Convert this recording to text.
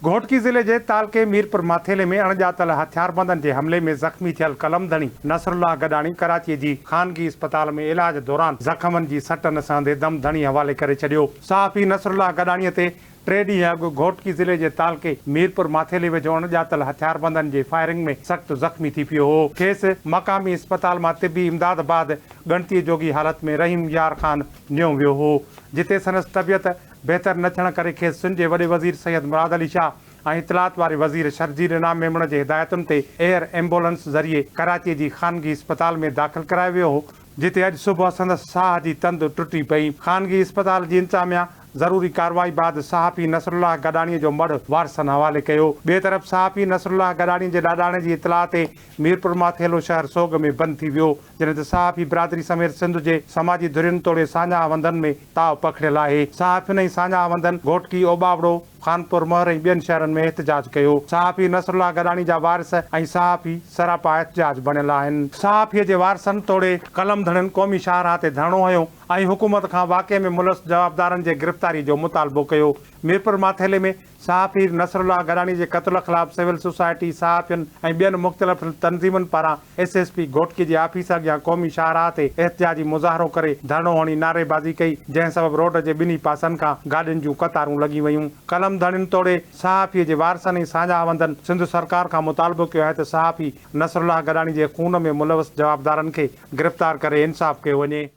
گهوٽڪي ضلعي جي تعلقي ميرپور ماٿيلي ۾ اڻڄاتل هٿياربندن جي حملي ۾ زخمي ٿيل قلم ڌڻي نصرالله گڏاڻي ڪراچي جي خانگي اسپتال ۾ علاج دوران زخمن جي سٽ نه سهندي دم ڌڻي حوالي ڪري ڇڏيو. صحافي نصرالله گڏاڻي تي ٽي ڏينهن اڳ گهوٽڪي ضلعي جي تعلقي ميرپور ماٿيلي ويجهو اڻڄاتل هٿياربندن جي فائرنگ ۾ سخت زخمي ٿي پيو هو. کيس مقامي اسپتال مان طبي امداد بعد ڳڻتي جوڳي حالت ۾ رحيم يار خان نيو ويو هو، جتي سندس طبيعت بهتر نه ٿيڻ ڪري کيس سنڌ جي وڏي وزير سيد مراد علي شاهه ۽ اطلاعات واري وزير شرجيل انعام ميمڻ جي هدايتن تي ايئر ايمبولنس ذريعي ڪراچي جي خانگي اسپتال ۾ داخل ڪرايو ويو هو، جتي اڄ صبح سندس ساهه جي تند ٽٽي پئي. خانگي اسپتال جي انتظاميا ضروري ڪارروائي بعد صحافي نصرالله گڏاڻي جو مڙهه وارثن حوالي ڪيو. ٻئي طرف صحافي نصرالله گڏاڻي جي ڏاڏاڻي جي اطلاع تي ميرپورماٿيلو شهر سوڳ ۾ بند ٿي ويو. جڏهن ته صحافي برادري سميت سنڌ جي سماجي ڌرين توڙي ساڃاهه وندن ۾ تاء پکڙيل آهي. صحافين ۽ ساڃاهه وندن گهوٽڪي، اوٻاوڙو، خانپور مهر ۽ ٻين شهرن ۾ احتجاج ڪيو. صحافي نصرالله گڏاڻي جا وارث ۽ صحافي سراپا احتجاج بڻيل آهن. صحافي جي وارثن توڙي قلم ڌڻين قومي شاهراهه تي ڌرڻو هنيو ۽ حڪومت کان واقعي ۾ ملوث جوابدارن جي گرفتاري جو مطالبو ڪيو. ميرپورماٿيلي ۾ صحافي نصرالله گڏاڻي جي قتل خلاف سول سوسائٽي، صحافين ۽ ٻين مختلف تنظيمن پاران ايس ايس پي گهوٽڪي جي آفيس اڳيان قومي شاهراهه تي احتجاجي مظاهرو ڪري ڌرڻو هڻي نعريبازي ڪئي، جنهن سبب روڊ جي ٻنهي پاسن کان گاڏين جون قطارون لڳي ويون. قلم ڌڻين توڙي صحافي جي وارثن ۽ ساڃاهه وندن سنڌ سرڪار کان مطالبو ڪيو آهي ته صحافي نصرالله گڏاڻي جي خون ۾ ملوث جوابدارن کي گرفتار ڪري انصاف ڪيو وڃي.